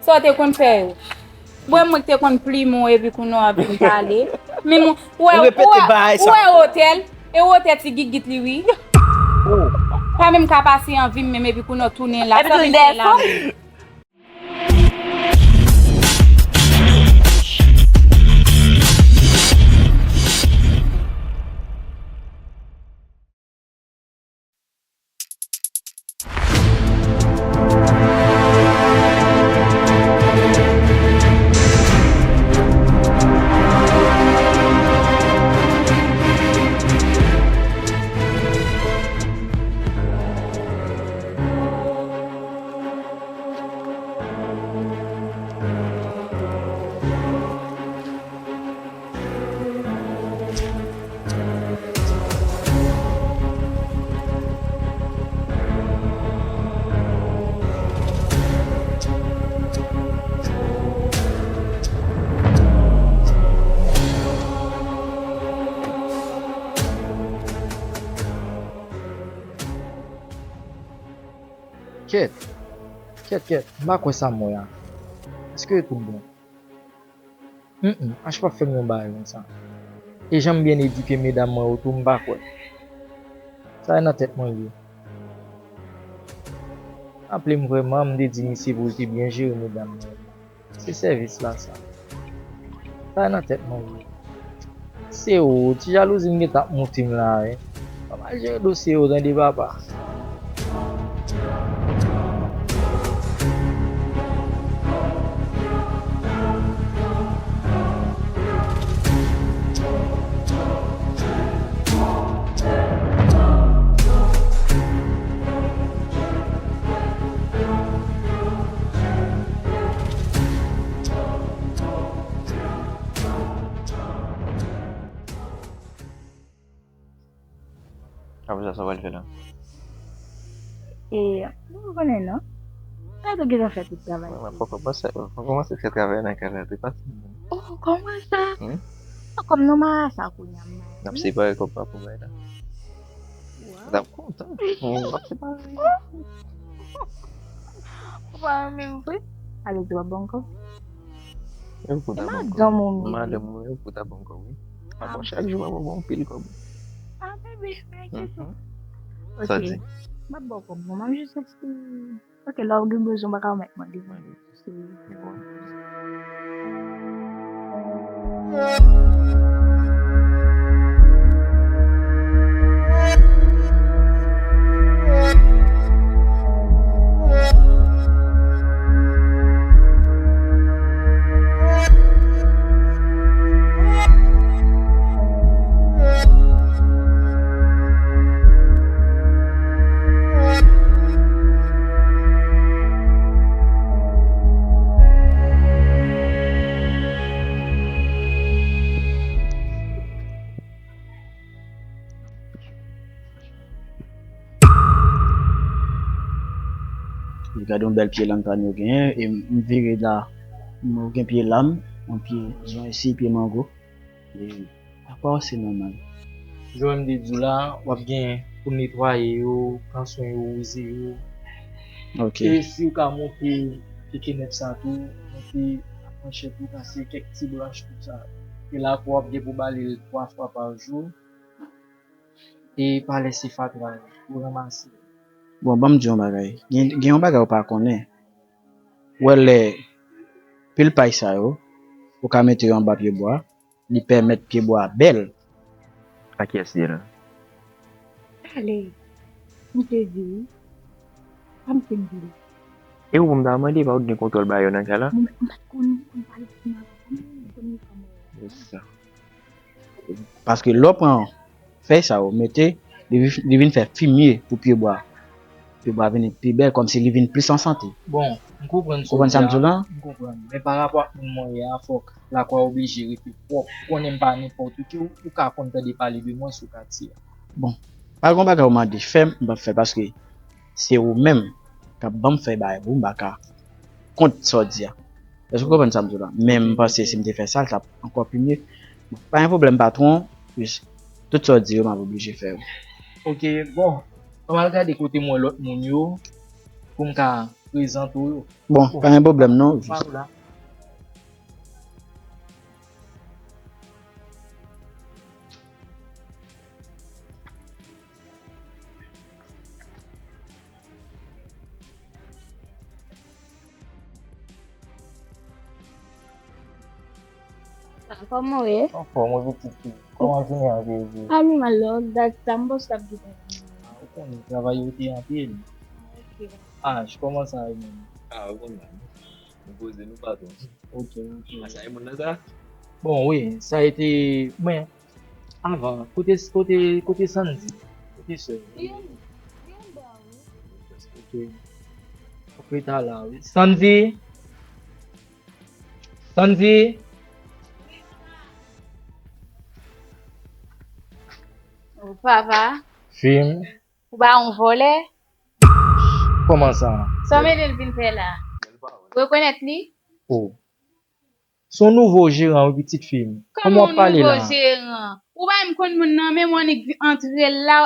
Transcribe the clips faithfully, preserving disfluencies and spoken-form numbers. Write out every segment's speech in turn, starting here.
Sa w te konn fè yo? Bon, mwen ki te konn plimen w epi kounye a w ap vin pale. Men mwen, ou wè, ou wè, ou wè wotè l, e wotè ti gigit li wi. Pa menm ka pase anvi m menm epi kounye a w tounen la. Epi tou li dèyè fanm. Kèt, kèt, kèt, m pa kwè sa m wè a. Èske tout bon? Hum, hum, H p ap fè m yon bagay konsa. E jan m byen edike medam mwen yo tou, m pa kwè. Sa e nan tèt mwen li ye. Raple m vrèman, m te di misye pou l te byen jere medam mwen yo. Se sèvis la sa. Sa e nan tèt mwen li ye. Se ou, ti jalouzi m gentan ap moute m la wi. Pa mal jere dosye yo tande papa. Apre sa, sa w pral fè la? E, nou konnen non. Sa tou gentan fè tout travay. Mwen, mwen poko kòmanse, poko kòmanse fè travay nan kay la, se pa si. Oh, kòman sa? Hmm? Kòm nou marasa kounye a, m marye. N ap separe kòb pa pou bay la. Wow. N ap kontan. Hmm, n ap separe. Ou pa renmen m vre? Ale, ou ap ban m kòb? E ou pou ta ban m kòb. Madanm ou m ye. Madanm ou, e ou pou ta ban m kòb, wi. Ah, bon, chak jou, w ap ban m anpil kòb. Ah, bebe, mèsi tou. Mhm. Sa di. M ap ba w kòb, non, m ap jis eksplike. Ok, lè w gen bezwen, w pa ka remèt mande. Mande. Se. Li bon. Gade yon bèl pye lantan yo genyen, e m vire la, m gen pye lam, yon pye, jan isi, pye mango. E apa w se nòmal? Jan m te di w la, w ap gen pou netwaye yo, pran swen yo, wouze yo. Ok. E si w ka monte pye kenèp sa tou, monte manchèt ou, kase kèk ti branch konsa. E lakou w ap gen pou bale l twa fwa pa jou. E pa lese fatra yo, ou ranmase. Bon, ban m di yon bagay. Gen, gen yon bagay ou pa konnen. Ou wè lè pil pay sa yo, ou ka mete yo anba pye bwa, li pèmèt pye bwa a bèl. A kiyès li ye la? Ale, m te di wi. Pa m fin di. E ou pou m ta mande, pa ou t gen kontwòl bagay yo nan kay la? Mwen, m pa t konn, m pa t konn pale ti mal, m konn li kòman. Se sa. Paske lè w pran fèy sa yo mete, li vi-, li vin fè fimye pou pye bwa. Pye bwa vin pi bèl, kòmsi li vin plis an sante. Bon, m konprann sa w di a. Konprann sa m di w la? M konprann. Men pa rapò ak moun mwen ye a, fòk lakay ou oblije rete pwòp. Ou konnen m pa nenpòt ki, ou ka konn tande pale de mwen sou katye a. Bon, pa gen bagay ou mande fè m, m p ap fè l paske se ou menm k ap ban m fè bagay pou m pa ka kont sa w di a. Èske w konprann sa m di w la? Men m panse si m te fè sa, l t ap ankò pi mye. Pa gen pwoblèm, patwon, jis tout sa w di yo, m ap oblije fè yo. Ok, bon, an m al gade kote m wè lòt moun yo, pou m ka prezante w yo. Bon, pa gen pwoblèm non. Kòman w ye? Anfòm wi pitit fi. Kòman jounen an te ye pou ou? A li mal non, dat sa m panse t ap gentan fini. A ou konnen travay yo te anpil. Ach, kòman sa ye menm? A ou konn la. Nou poze nou patwon. Ok, ok. A sa e moun nan sa? Bon wi, sa e te, men avan, kote, kote, kote Sandy? Kote sè? Li anba wi. Ok. Fòk li ta la wi. Sandy? Sandy? Papa. Fim. Ou pa yon vòlè? Kòman sa? Sa w mete l vin fè la? Ou rekonèt li? Oh. Se yon nouvo jeran wi pitit fi m. Kòman w ap pale la? Kòman yon nouvo jeran? Ou pa menm konn moun nan, men w annik antre la.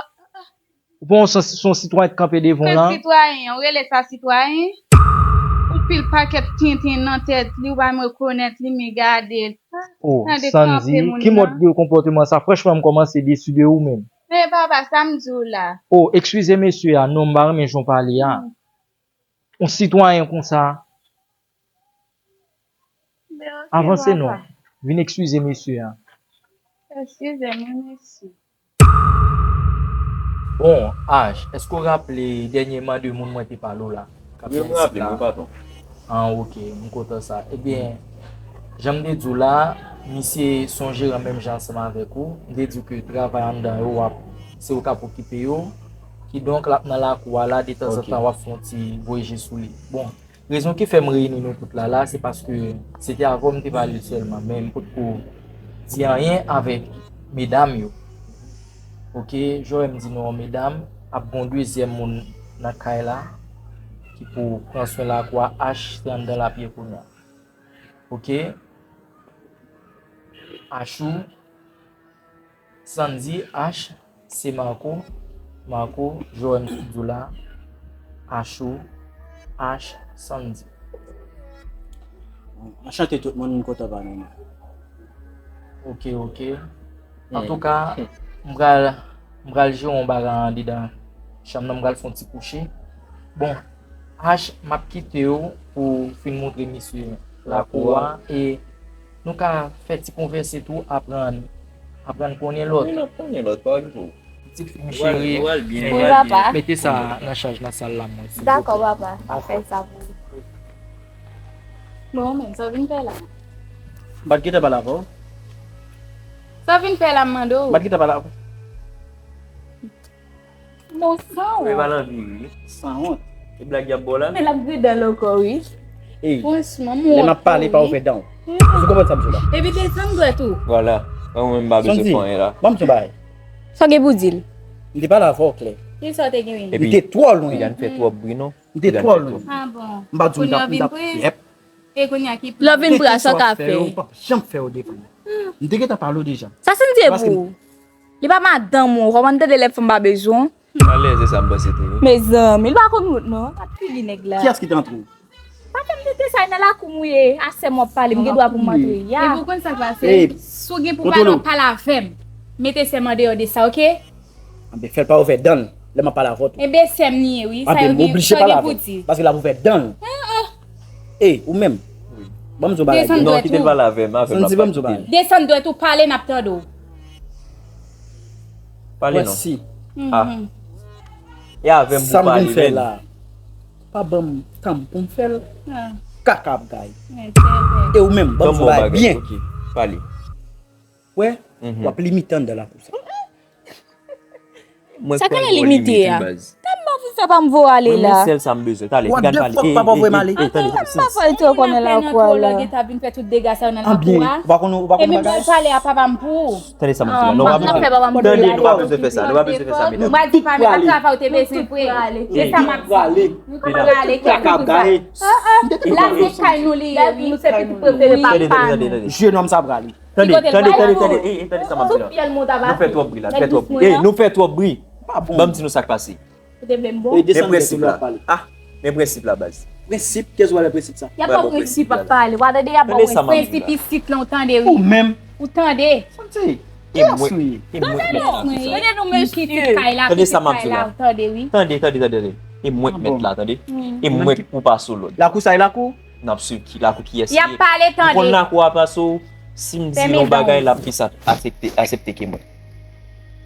Ou pa wè se yon sitwayen k kanpe devan w la? Ki sitwayen? Ou rele sa sitwayen? Yon pil pakèt tenten nan tèt li, ou pa menm rekonèt li, men gade l. Oh, Sandy, ki mòd de konpòteman sa? Franchman, m kòmanse desi de ou menm. Men papa, sa m di w la? Oh, eskize mesye a, non, m pa renmen jan w pale a. Yon sitwayen konsa. Avanse non. Vin eskize mesye a. Eskize m wi mesye. Bon, Ach, èske w raple dènyèman de moun mwen te pale w la? Wi, m raple m wi patwon. Ah, ok, m kontan sa. Ebyen, jan m te di w la, misye se yon jeran menm jan ansanm avèk ou. M te di w ke travay anndan yo, w ap, se ou k ap okipe yo. Kidonk, l ap nan lakou a la, detanzantan, w ap fè yon ti voye je sou li. Bon, rezon ki fè m reyini nou tout la la, se paske se te avè w m te pale sèlman, men m potko di anyen avèk medam yo. Oke, jan w wè m di nou an medam, ap gen yon dezyèm moun nan kay la ki pou pran swen lakou a, Ach te anndan lapye kounye a. Oke. Achou, Sandy, Ach, se Marco, Marco, Joem Dula, Achou, Ach, Sandy. Anchante tout moun, m kontan pa nou. Oke, oke. Antouka, m pral m pral jere yon bagay andedan chanm nan, m pral fè yon ti kouche. Bon, Ach, m ap kite w pou w fin montre misye lakou a e nou ka fè ti konvèse tou, aprann aprann konnen lòt. Wi, n ap konnen lòt, pa gen pwoblèm. Pitit fi m cheri, mete sa nan chaj nan sal la mwen. Dakò papa, m ap fè sa pou ou. Bon, men, sa w vin fè la? M pa t gentan pale avè w. Sa w vin fè la, m mande w? M pa t gentan pale avè w. Non, sanwont. Ou pa nan vi wi. Sanwont. E blag y ap ba w la? Men l ap gridan l ankò wi. Ey, franchman, m wont pou ou wi. Lè m ap pale, pa ouvè dan w. Ou konprann sa m di w la? Epi desann dwèt ou. Vwala. Mwen menm m pa bezwen fè anyen la. Sandy, ban m di w yon bagay. Sa w gen pou w di l? M te pale avè w klè. Kisa w te gen? Epi li te twò lwen. Piga n fè twòp bri non. M te twò lwen. Ah bon. M pa di w m t ap, m t ap, yèp. E kounye a ki plan? Lè w vin pran sa w ka fè. Ou p ap janm fè yo defann. M te gentan pale w deja. Sa Sandy ye pou ou? Li pa madanm ou, kòman tande lè fanm pa bezwen w? Alèz, e sa m panse tou wi. Mezanmi, li pa konn wout non. N ap pili nèg la. Kiyès ki te antre w? Pa fè m tete sa, e nan lakou m ou ye. A sè m w ap pale, m gen dwa pou m antre. Ya. Epi w konn sa k pase? Si w gen pou pale, w ap pale avè m. Mete sè m andeyò de sa, oke? Anben, fè l pa ouvè dan l lè m ap pale avè w tou. Enben, sè m li ye wi. Sa yo gen, sa yo gen pou di. Paske l ap ouvè dan l. Ey, ou menm. Ban m di w bagay. Non, kite l pale avè m, avè m l ap pale. Desann dwèt ou, pale, n ap tande w. Pale non. Ah. E avè m pou pale menm. Pa ban m tan m pou m fè l. Kaka ap gaye. E ou menm, ban m di w bagay byen. Pale. Wè, w ap limite anndan lakou sa. Sa k rele limite a? Tèlman ou fin fè pa m voye ale la. Mwen, sèl sa m bezwen. Talè, piga n pale. What the fuck, papa voye m ale? Tande, tande, tande. Anben, ou pa konn, ou pa konn bagay. E menm lè l pale a papa m pou ou. Tande sa m di la. Non, ou pa bezwen. Tande, nou pa bezwen fè sa. Nou pa bezwen fè sa, medam. M pral di pale a travay ou te bezwen pou e. Se sa m ap di. Nou prale, kaka ap gaye. La se kay nou li ye wi. Nou se pitit prefere papa nou. Je nonm sa prale. Tande, tande, tande, tande, ey, ey, tande sa m ap di la. Nou fè twòp bri la, nou fè twòp bri. Ey, nou fè twòp bri. Ban m di nou sa k pase. Men prensip la. Ah, men prensip la, baz. Prensip, kiyès ou pral bay prensip sa? Y ap ba w prensip ap pale. W a tande y ap ba w prensip isit lan, ou tande wi. Ou menm. Ou tande. Sa m di. E mwen, e mwen k mèt la. Tande nou, mesye. Tande sa m ap di w la. Tande, tande, tande, tande. E mwen k mèt la, tande. E mwen k pou pase w lòd. Lakou sa e lakou? N ap swiv ki lakou kiyès li ye. Y ap pale, tande. M konn lakou a pase w. Si m di yon bagay, l ap plis aksepte, aksepte ke mwen.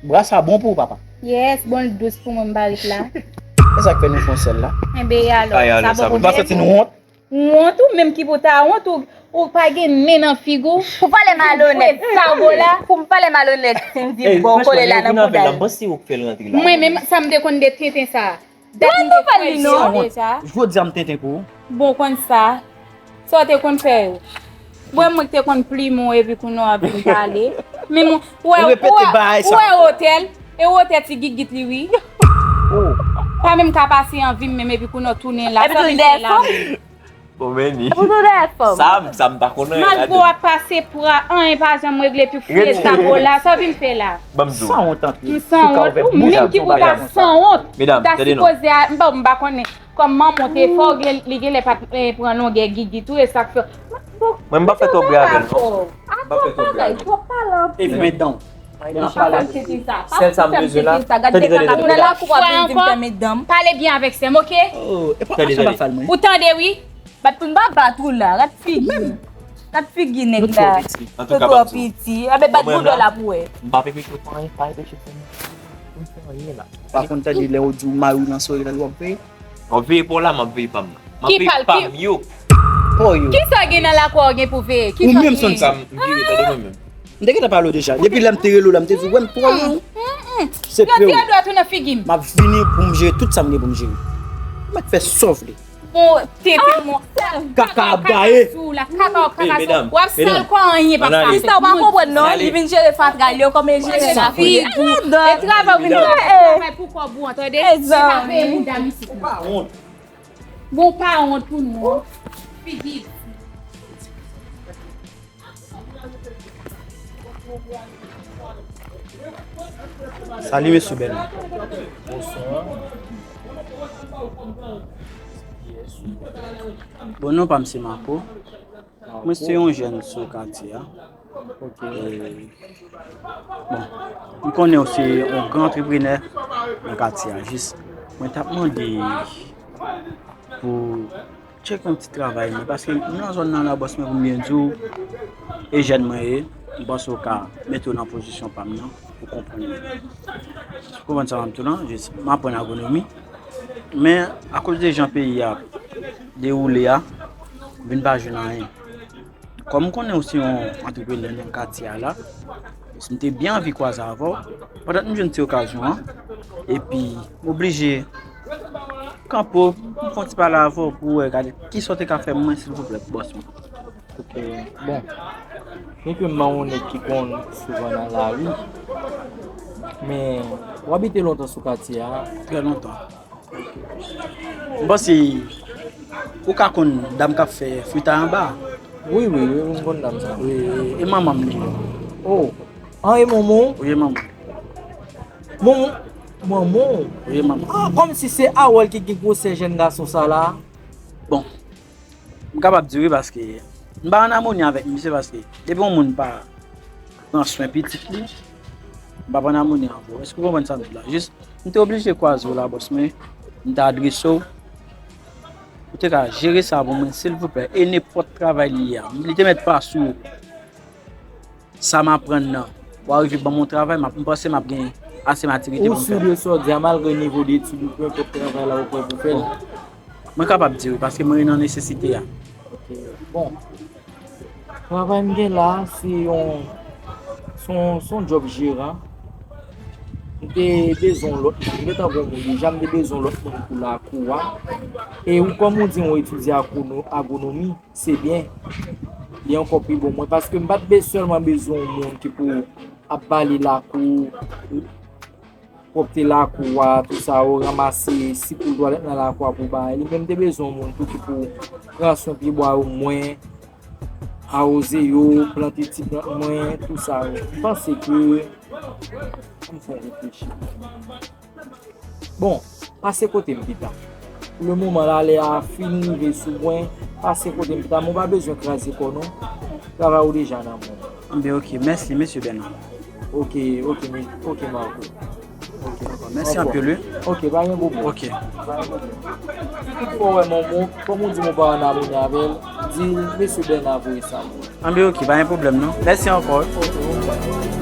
Bra sa bon pou ou, papa. Yes, bon l dous pou mwen, m pa ret la. E sa k fè nou fè yon sèl la? Enben, e alò, sa bon pou mwen? Ou pa santi nou wont? Wont, ou menm ki pou ta wont, ou, ou pa gen nen nan figi w. Pou pale malonèt. Sa w la. Pou m pale malonèt, si m di bon, kole la nan bouda l. Mwen menm, sa m te konn de tenten sa. Dat m te kwè l non. Jodi a m tenten pou ou. Bon, konn sa. Sa w te konn fè yo? Bon, mwen ki te konn plimen w epi kounye a w ap vin pale. Men mwen, ou wè, ou wè, ou wè wotè l, e wotè ti gigit li wi. Pa menm ka pase anvi m menm epi kounye a w tounen la. Sa w vin fè la menm? Bon, men ni. Sa, sa m pa konnen. Malgre w ap pase pou anyen pa janm regle epi w fouye sa w la, sa w vin fè la? Ban m di w. Sanwont anpil. M sanwont. Ou menm ki pou ta sanwont. Medam, tande non. M pa, m pa konnen. Kòm manman w te fè w, li genlè pa t, eh, pran longè gigi tou, e sa k fè. Mwen, m pa fè twòp bri avè l, non. M pa fè twòp bri avè l. Epi men dan. Sèl sa m bezwen la. Tande, tande, tande, medam. Pale byen avèk sè m, oke? Tande, tande. Ou tande, wi? Bat pou m pa bat ou la. Rat figi. Rat figi nèg la. Nou twò piti. Anben, bat bouda w la pou wè. M pa pe piti, pa, pa enpeche fè m. M fè anyen la. Pa konn tande lè yo di w mari w nan soleil la, w ap veye? W ap veye pa w la, m ap veye pa m nan. M ap veye pa m yo. Pa w yo. Kisa gen nan lakou a w gen pou veye? Kisa w gen? Ou menm sonn sa m vire, tande mwen menm. M te gentan pale w deja. Depi lè m te rele w la, m te di w, wè m pa w yo. Se pe w. Yon ti dwèt ou nan figi m. M ap vini pou m jere tout sa m gen pou m jere. Ou mèt fè sa w vle. Bon, tete monchè. Kaka ap gaye. Kaka sou la, kaka w kaka sou. W ap sal kò anyen pa pase. Sista, w pa konprann non, li vin jere fatra l yo kòm e jere lakou li. E travay ou vin fè. Travay pou kòb ou an, tande? Se pa peye bouda m isit. Ou pa wont. Bon, w pa wont pou nou. Figi. Salut, mesye Bèl. Bonswa. Bon, non pa m se Marco. Mwen se yon jèn sou katye a. Ok. E, bon, m konnen w se yon gran antreprenè nan katye a. Jis, mwen t ap mande pou tcheke yon ti travay mwen, paske m nan zòn nan la, bòs mwen, pou m byen di w, e jèn mwen ye, m panse w ka mete w nan pozisyon pa m nan, pou konprann mwen. Ou konprann sa m ap di w lan? Jis, m aprann agwonomi, men akoz de jan peyi a dewoule a, m vin pa jwenn anyen. Kòm m konnen w se yon antreprenè nan katye a la, m te byen anvi kwaze avè w, pandan m jwenn ti okazyon an, epi m oblije kanpe w, m fè yon ti pale avè w pou w wè, gade, kisa w te ka fè mwen, silvouplè, bòs mwen. Ok, bon. Byenke m pa yon nèg ki konn souvan nan lari, men w abite lontan sou katye a? Trè lontan. M panse ou ka konn dam k ap fè fritay anba. Wi, wi, wi, m konn dam sa. Wi, e manman m li ye. Oh, an e manman w? Wi, e manman m. Manman, manman w? Wi, e manman m. Ah, kòmsi se Harold ki gen gwosè jèn gason sa la. Bon, m kapab di wi paske m pa an amoni avèk misye paske depi yon moun pa pran swen pitit li, m pa pran amoni avè w. Èske w konprann sa m di la? Jis, m te oblije kwaze w la, bòs mwen. M te adrese w. Ou te ka jere sa pou mwen, silvouplè. E nenpòt travay li ye a. Li te mèt pa sou sa m aprann nan. W a rive ban m yon travay, m ap, m panse m ap gen ase matirite pou m fè l. Ou si de sa w di a, malgre nivo de etid ou, peu importe travay la ou prè pou fè l? Bon. Mwen kapab di wi, paske mwen nan nesesite a. Ok. Bon. Travay m gen la, se yon, se yon, se yon djob jeran. M te bezwen yon lòt moun. M gentan gen yon moun deja, m te bezwen yon lòt moun pou lakou a. E ou, kòm ou di w etidye agwono-, agwonomi, se byen. Li ankò pi bon mwen. Paske m pa t be-, sèlman bezwen yon moun ki pou ap bale lakou, pwòpte lakou a, tou sa yo, ranmase si poul twalèt nan lakou a pou bay. Li menm te bezwen yon moun tou ki pou pran swen pyebwa yo mwen, awoze yo, plante ti plant mwen, tou sa yo. M panse ke, ann fè reflechi. Bon, pase kote m pita. Pou lemoman la, lè a fin rive sou mwen, pase kote m ta, mwen pa bezwen kraze kò non. Travay ou deja nan men mwen. Anben, ok, mèsi, mesye Bèna. Ok, ok, me- ok, Marco. Ok. Mèsi anpil, wi. Ok, pa gen pwoblèm. Ok. Pa gen pwoblèm. Si tout fwa w wè Manmo, kòm ou di mwen pa an amoni avè l, di l, mesye Bèna voye sa pou ou. Anben, ok, pa gen pwoblèm, non. Mèsi ankò, wi. Ok, ok.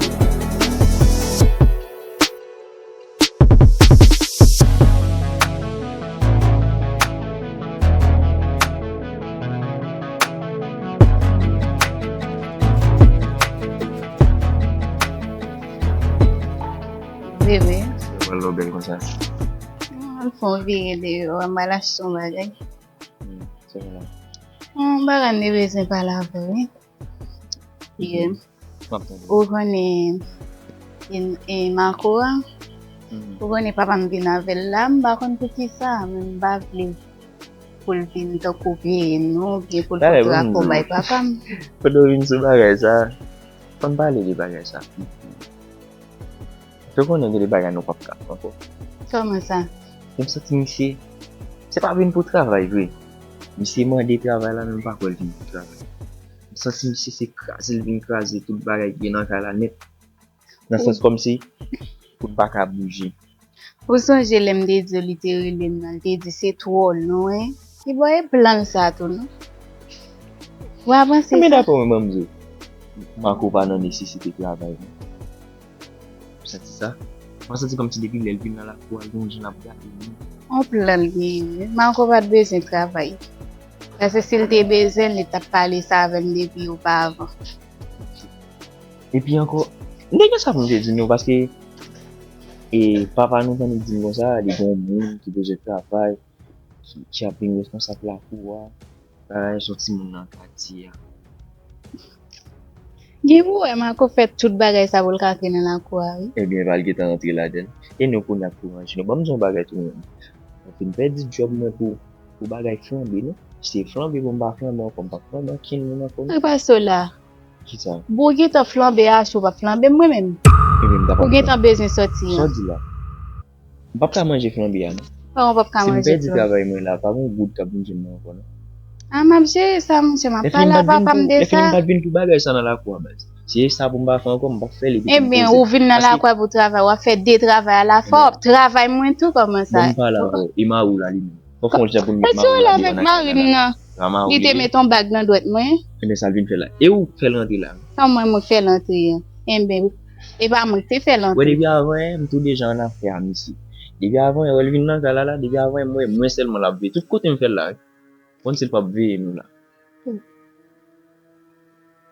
Bebe. Sa pral lò bèl konsa. Mwen al fè yon vire deyò a, m al achte yon bagay. Hmm, sa pral la. Yon bagay m te bezwen pale avè w, wi. Yeah. M ap tande. Ou konnen, e, e, Marco a? Mhm. Ou konnen papa m vin avè l la, m pa konn poukisa, men m pa vle pou l vin tankou veye m non, oubyen pou l fè trako bay papa m. Pandan w vin sou bagay sa, fò n pale de bagay sa. Ou konnen gen de bagay nou p ap ka fè ankò. Kòman sa? M santi misye, se pa vin pou travay vre. Misye mande travay la, men m pa kwè l vin pou travay. M santi misye se kraze l vin kraze tout bagay ki gen nan kay la nèt. Nan sans kòmsi pou n pa ka bouje. Ou sonje lè m te di w li te rele m nan, li te di se twò lwen. Ki bò e plan l sa tou non? Ou avanse sa. Men daprè mwen, ban m di w, Marco pa nan nesesite travay non. Ou santi sa? Mwen santi kòmsi depi lè l vin nan lakou a, gen yon jan l ap gade moun. On plan l genyen wi. Marco pa t bezwen travay. Paske si l te bezwen l, li t ap pale sa avè m depi oparavan. Epi ankò, m te gen sa pou m te di nou, paske e, papa nou t annik di m konsa, li gen yon moun ki bezwen travay, ki, ki ap vin responsab lakou a. Bagay sa yon timoun nan katye a. Gen pou wè Marco fè tout bagay sa pou l ka antre nan lakou a, wi. Ebyen, epa l gentan rantre ladan l. E nou kounye a k pou ranje nou. Ban m di yon bagay tou menm. Mwen fin pèdi djòb mwen pou, pou bagay flanbe, non. Se flanbe pou m pa flanbe ankò, m p ap flanbe ankenn moun ankò, non. Repase w la. Kisa? Bon, ou gentan flanbe a, si w p ap flanbe mwen menm. Ebyen, m t ap. Ou gentan bezwen sòti an. Sa w di la? M p ap ka manje flanbe a non. Kòman w p ap ka manje flanbe? Si m pèdi travay mwen la, pa gen yon goud k ap vin jwenn mwen ankò non. A, m ap jere sa, monchè, m ap pale a papa m de sa. Lèfini m pa t vin pou bagay sa nan lakou a, baz. Si e sa pou m pa fè ankò, m p ap fè l epi pou m poze. Ebyen, ou vin nan lakou a pou travay, w ap fè de travay alafwa, w ap travay mwen tou, kòman sa? Bon, m pale avè w, e mari w la li menm? Fò fè yon jan pou n met mari w la deyò nan kay la. Li te met yon bag nan dwèt mwen. Ebyen, sa l vin fè la? E ou k fè l rantre la? Kòman mwen k fè l antre an? Enben, e pa mwen k te fè l antre. Wè, depi avan yè, m tou deja annafè a misye. Depi avan yè, wè l vin nan kay la la, depi avan yè, m wè mwen sèlman l ap veye. Tout kote m fè l la, wi. Konn si l p ap veye nou la.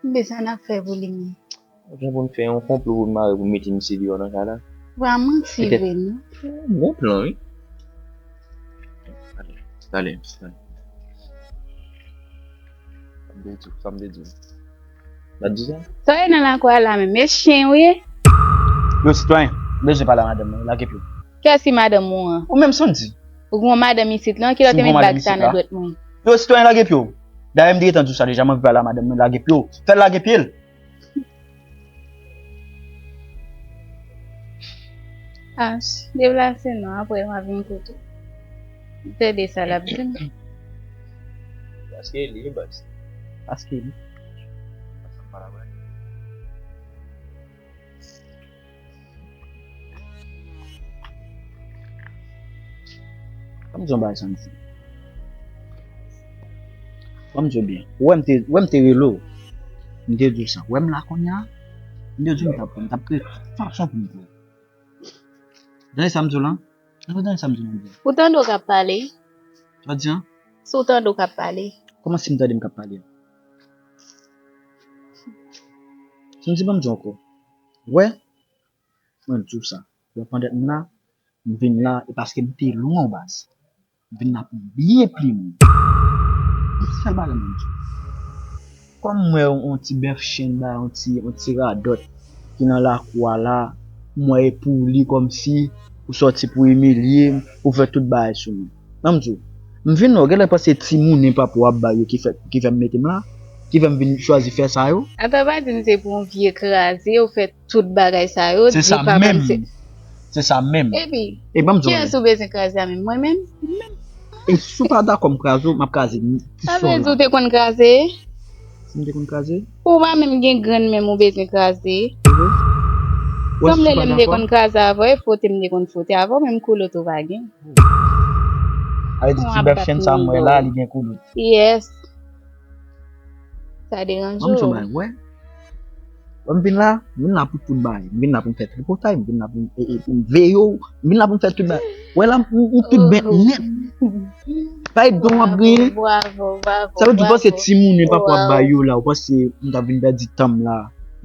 M bezwen annafè pou li menm. Jan pou n fè yon konplo pou n mare pou n mete misye deyò nan kay la. Wa manti vre non. Bon plan, wi. Talè, talè, talè. Sa m te di w, sa m te di w. Sa w di sa? Sa w ye nan lakou a la menm? E chen w ye? Yo, sitwayen, m bezwen pale a madanm mwen, lage pye w. Kiyès ki madanm ou an? Ou menm, sa w di? Ou gen yon madanm isit lan, kilè w te met bag sa nan dwèt mwen? Yo, sitwayen, lage pye w. Dayè, m te gentan di w sa deja, m anvi pale a madanm mwen, lage pye w. Fè l lage pye l. Ach, deplase non, apre m a vin kote w. Tande sa l ap di m. Paske li, baz. Paske li. Ban m di yon bagay Sandy. Ban m di w byen. Ou wè m te, ou wè m te rele w. M te di w sa. Ou wè m la kounye a? M te di w m t ap, m t ap kreye tout fason pou m pran w. Tande sa m di w lan? Tande sa m di w lan byen. Ou tande w k ap pale? Sa w di an? Si w tande w k ap pale. Kòman si m tande m k ap pale an? Sandy, ban m di w ankò. Ou wè? Mwen di w sa. Wè pandan m la, m vin la, e paske m te lwen w baz. M vin la pou m byen plim ou. Yon sèl bagay mwen di w. Kòm m wè yon ti bèf chen ba, yon ti, yon ti radòt ki nan lakou a la, m wè e pou li kòmsi ou sòti pou imilye m, pou fè tout bagay sou mwen. Ban m di w, m vin la, w genlè panse ti monnen papa w ap ba yo ki fè, ki fè m mete m la, ki fè m vin chwazi fè sa yo. Atò, pa di m se pou yon vye kraze ou fè tout bagay sa yo, di papa m se. Se sa menm. Epi, kiyès ou bezwen kraze a menm? Mwen menm? Mwen menm. E si w pa dakò m kraze w, m ap kraze ti sè w la. Sa vle di w te konn kraze? Si m te konn kraze? Ou pa menm gen grenn menm ou bezwen kraze. Sanble lè m te konn kraze avè w, e fwote m te konn fwote avè w, menm koulot ou pa gen. Ale di ti bèf chen sa m wè la, li gen koulot. Yes. Sa deranje w. Wè. Wè m vin la, m vin la pou tout bagay. M vin la pou m fè tripotay, m vin la pou m, e, e, pou m veye w, m vin la pou m fè tout bagay. Wè la, m, m tout bèt nèt. Pa e don w ap genyen. Bravo, bravo, bravo. Sa vle di w panse timoun e papa w ap bay yo la, ou panse m t ap vin pèdi tan m la,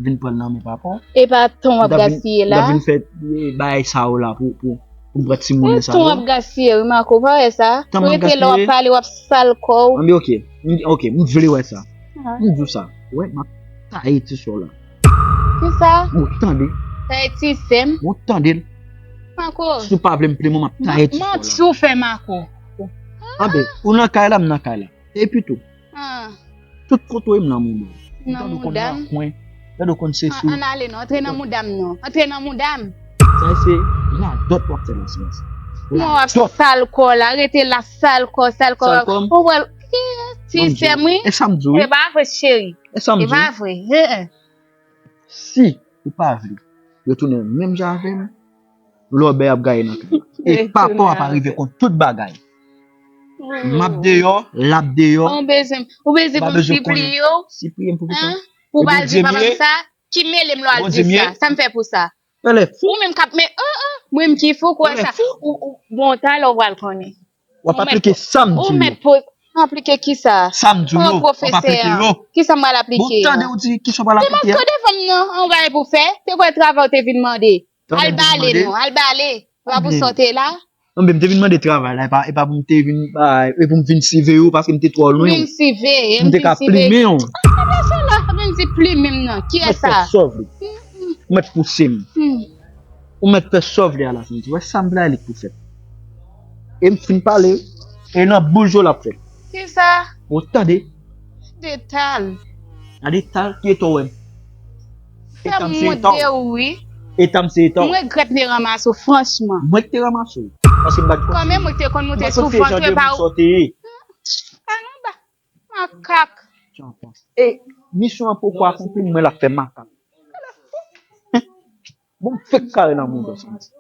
vin pran l nan men papa w? E pa tan w ap gaspiye la. M t ap vin fè, e, bagay sa yo la pou, pou, pou m pran timoun sa yo. Tan w ap gaspiye, wi, Marco, pa wè sa. Tan m ap gaspiye. Ou rete la, w ap pale, w ap sal kò w. Anben, ok. M, ok, m vle wè sa. M di w sa. Wè, m ap taye ti sè w la. Kisa? Ou tande? Taye ti sè m. Ou tande l? Marco. Si w pa vle m plenmwen, m ap taye ti sè w la. Manti w fè, Marco. Anben, ou nan kay la, m nan kay la. Epi tou, tout kote w ye m nan mouda w. Nan mouda m? Gade w konn se sou. Ann ale non, antre nan mouda m non. Antre nan mouda m. Sa se radòt w ap fè nan silans. Non, w ap sal kò la, rete la, sal kò, sal kò. Sal kò m? Ou wè, ti sè m wi. E sa m di w wi. E pa vre, cheri. E sa m di w. E pa vre. Si ou pa vle retounen menm jan avè m, lòbèy ap gaye nan kay la. E papa w ap arive konn tout bagay. M ap deyò, l ap deyò. Ou bezwen, ou bezwen pou m sipliye w? Sipliye m pou kisa? Pou w pa al di papa m sa? Ki mele m lè w al di sa? Sa m fè pou sa? Ou menm k ap men, oh, oh, mwen m ki fou, kwè sa. Ou, ou, bon, talè w pral konnen. W ap aplike sa m di w yo. Ou mèt poze. Aplike kisa? Sa m di w yo, w ap aplike yo. Kisa m pral aplike a? Bon, tande ou di kisa w pral aplike a. Te mande devan m non, an bagay pou fè. Te kwè travay ou te vin mande. Al bale non, al bale. E pa pou sa w te la. Non, men m te vin mande travay la, e pa, e pa pou m te vin, e pou m vin siveye w, paske m te twò lwen w. Vin siveye, m te ka plimen w. Vin di plimen m nan. Kiyès sa? Ou mèt fè sa w vle. Ou mèt pouse m. Ou mèt fè sa w vle a la fin. Ou wè sa m vle a, li k pou fèt. E m fin pale, e nan bouch yo l ap fèt. Kisa? Ou tande? Detal. Gade tal ki eta w wè m. Eta m se eta w. Eta m se eta w. M regrèt m te ranmase w, franchman. Mwen ki te ranmase w. Paske m pa t konn. Kanmenm, mwen te konn moute sou vant, e pa ou. Al anba. Makak. E misyon an poko akonpli, mwen l ap fè makak. Bon, m fèk kare nan mouda w, sa m di.